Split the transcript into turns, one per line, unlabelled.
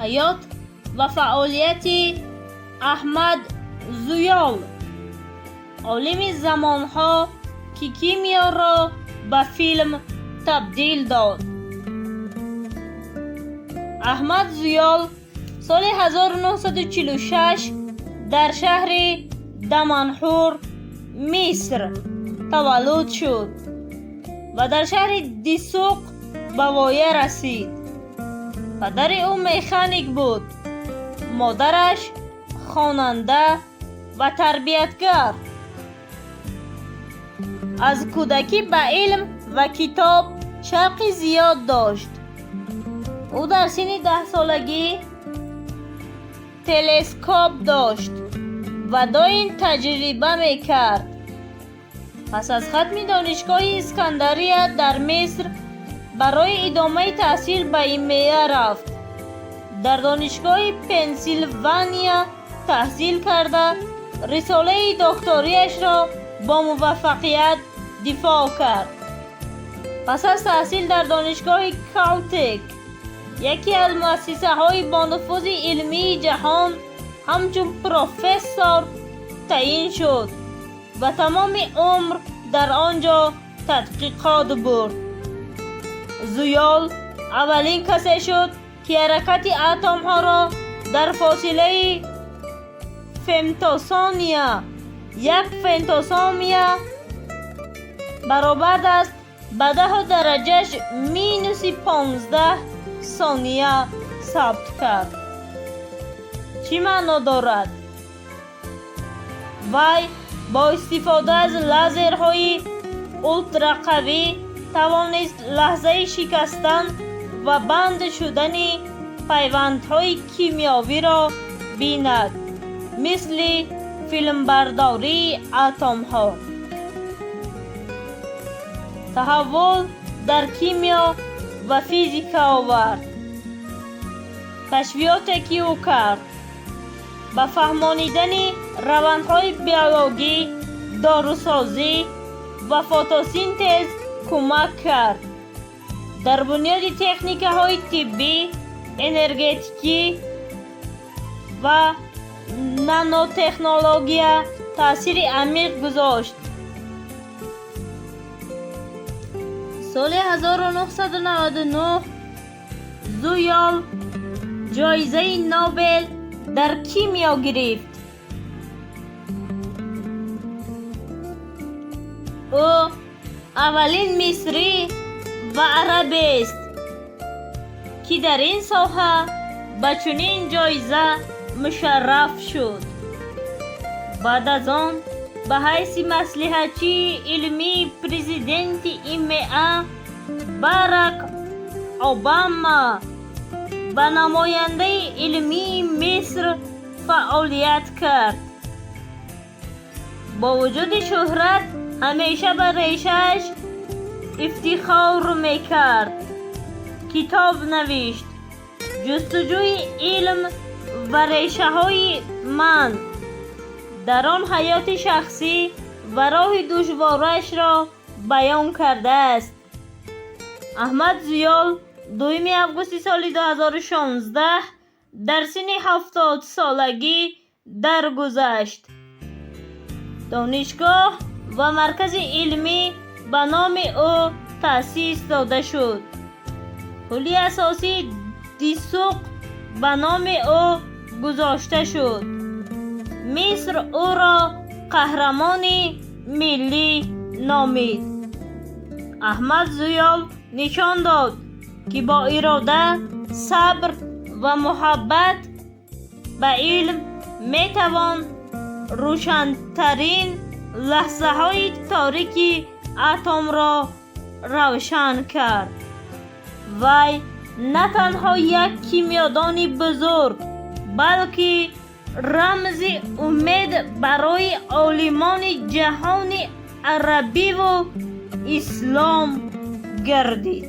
Ҳаёт ва фаъолияти Аҳмад Зуёл, олими замонҳо, ки кимиёро ба филм табдил дод. Аҳмад Зуёл соли 1946 дар шаҳри Даманҳур, Миср, таваллуд шуд ва дар шаҳри Дисуқ ба воя расид. Падари ӯ механик буд, модараш хонанда ва тарбиятгар. Аз кӯдакӣ ба илм ва китоб шавқи зиёд дошт. Ӯ дар синни 10-солагӣ телескоп дошт ва доим таҷриба мекард. Пас аз хатми донишгоҳи Искандария дар Миср барои идомаи таҳсил ба ИМЕА рафт. Дар донишгоҳи Пенсилвания таҳсил карда, рисолаи докториашро бо муваффақият дифоъ кард. Пас аз таҳсил дар донишгоҳи Калтек, яке аз муассисаҳои бонуфузи илмии ҷаҳон, ҳамчун профессор таъин шуд ва тамоми умр дар он ҷо тадқиқот бурд. Зуёл аввалин касе шуд, ки ҳаракати атомҳоро дар фосилаи фемтосония, 1 фемтосония баробар аст ба даҳу дараҷаш минуси 15 сония, сабт кард. Чӣ маъно дорад? Вай бо истифода аз лазерҳои ултрақавӣ тавонист лаҳзаи шикастан ва банд шудани пайвандҳои кимиёвиро бинад, мисли филмбардории атомҳо. Таҳаввул дар кимиё ва физика овард. Кашфиёте, ки ӯ кард, ба фаҳмонидани равандҳои биологӣ, дорусозӣ ва фотосинтез кӯмак кард. Дар бунёди техникаҳои тиббӣ, энергетикӣ ва нанотехнология таъсири амиқ гузошт. Соли 1999 Зуёл ҷоизаи Нобел дар кимиё гирифт. Ӯ аввалин мисрӣ ва арабест, ки дар ин соҳа ба чунин ҷоиза мушарраф шуд. Баъд аз он ба ҳайси маслиҳатчии илмии президенти ИМА Барак Обама ва намояндаи илмии Миср фаъолият кард. Бо вуҷуди шӯҳрат ҳамеша ба решааш ифтихор мекард. Китоб навишт: «Ҷустуҷӯи илм ва решаҳои ман». Дар он ҳаёти шахсӣ ва роҳи душворашро баён кардааст. Аҳмад Зуёл 2 августи соли 2016 дар синни 70-солагӣ даргузашт. Донишгоҳ ва маркази илмӣ ба номи ӯ таъсис дода шуд. Пули асосии Дисуқ ба номи ӯ гузошта шуд. Миср ӯро қаҳрамони миллӣ номид. Аҳмад Зуёл нишон дод, ки бо ирода, сабр ва муҳаббат ба илм метавон рӯшантарин лаҳзаҳои торики атомро равшан кард. Вай на танҳо як кимиёдони бузург, балки рамзи умед барои олимони ҷаҳони арабиву ислом гардид.